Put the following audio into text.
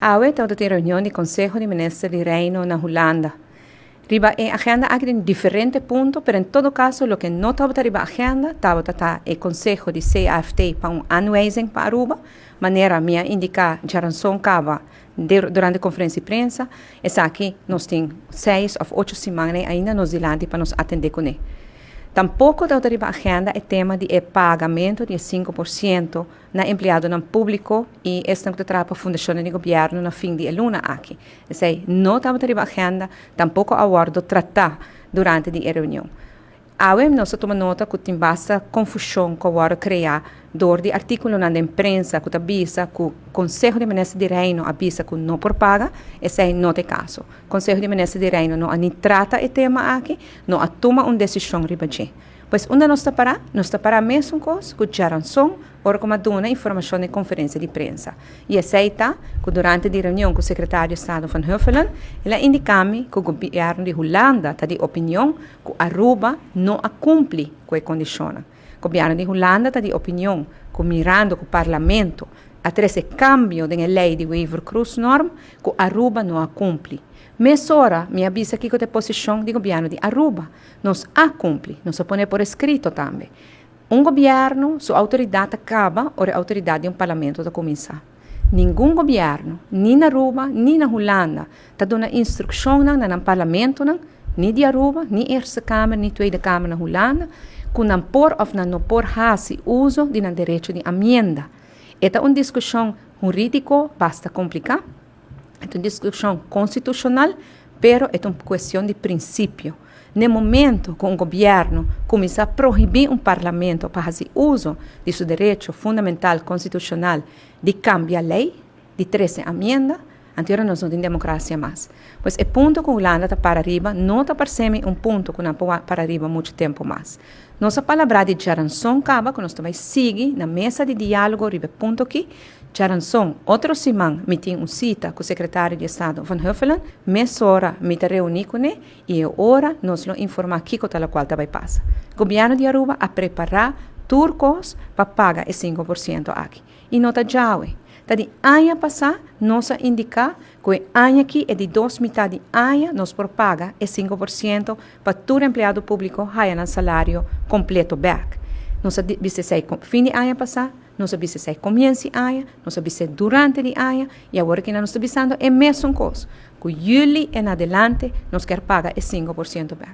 Awe tabatin reunion di Conseho di Minister di Reino na Hulanda. Riba e agenda aki tin diferente punto, pero en todo caso loke no tabata riba agenda tabata ta e conseho di CAFT pa un aanwijzing pa Aruba. Manera mi a indica djaranson caba durante conferencia di prensa, esaki nos tin 6 of 8 siman ainda nos dilanti pa nos atende cune. Tampoco tabata riba agenda e tema di e pagamento di 5% na empleadonan publico y esnan cu ta traha pa fundacion di gobierno na fin di luna aki. Esey no tabata riba agenda, tampoco a wordo trata durante e reunion. Awe nos a tuma nota cu tin basta confusion cu a wordo crea door di articulonan den prensa cu ta bisa cu Conseho di Minister di Reino a bisa cu no por paga. Esey no ta e caso. Conseho di Minister di Reino no a ni trata e tema aki, no a tuma un decision riba dje. Pues unda nos ta para? Nos ta para mesun cos cu djaranson, ora cu m'a duna informacion na conferencia di prensa. Y esey ta cu durante e reunion cu secretario di Estado Van Huffelen, el a indica mi cu gobierno di Hulanda ta di opinion cu Aruba no a cumpli cu e condicion. Gobierno di Hulanda ta di opinion cu, mirando cu parlamento a trece cambio den ley di Wever-Croes-norm, cu Aruba no a cumpli. Mesora mi a bisa kico ta e posicion di gobierno di Aruba. Nos a cumpli, nos a pone por escrito tambe. Un gobierno, su autoridad ta caba ora autoridad di un parlamento ta cuminsa. Ningun gobierno, ni na Aruba, ni na Hulanda, ta duna instruccion na parlamento, ni di Aruba, ni Eerste Kamer, ni Tweede Kamer na Hulanda, cu nan por of nan no por haci uso di nan derecho di enmienda. E ta un discusion huridico basta complica, e ta un discusion constitucional, pero e ta un cuestion di principio. Na momento cu un gobierno cuminsa prohibi un parlamento pa haci uso di su derecho fundamental constitucional di cambia ley, di trece enmienda, anto nos no tin democracia mas. Pues e punto cu Hulanda ta para ariba no ta parce un punto cu nan por para ariba mucho tempo mas. Nos a palabra di djaranson caba cu nos tambe ta sigui na mesa di dialogo riba e punto aki. Djaranson, otro siman, mi tin un cita cu secretario di Estado Van Huffelen, mesora mi ta reuni cune y ora nos lo informa kico ta locual ta bay pasa. Gobierno di Aruba a prepara tur cos pa paga e 5% aki. Y no ta djawe. Ta di aña pasa, nos a indica cu e aña aki e di dos mitar di aña nos por paga e 5% pa tur empleado publico haya nan salario completo back. Nos a bisa esey fin di aña pasa, nos a bisa esey comienso di aña, nos a bisa durante di aña y awor cu nos ta bisando e mesun cos. Cu juli en adelante nos kier paga e 5% back.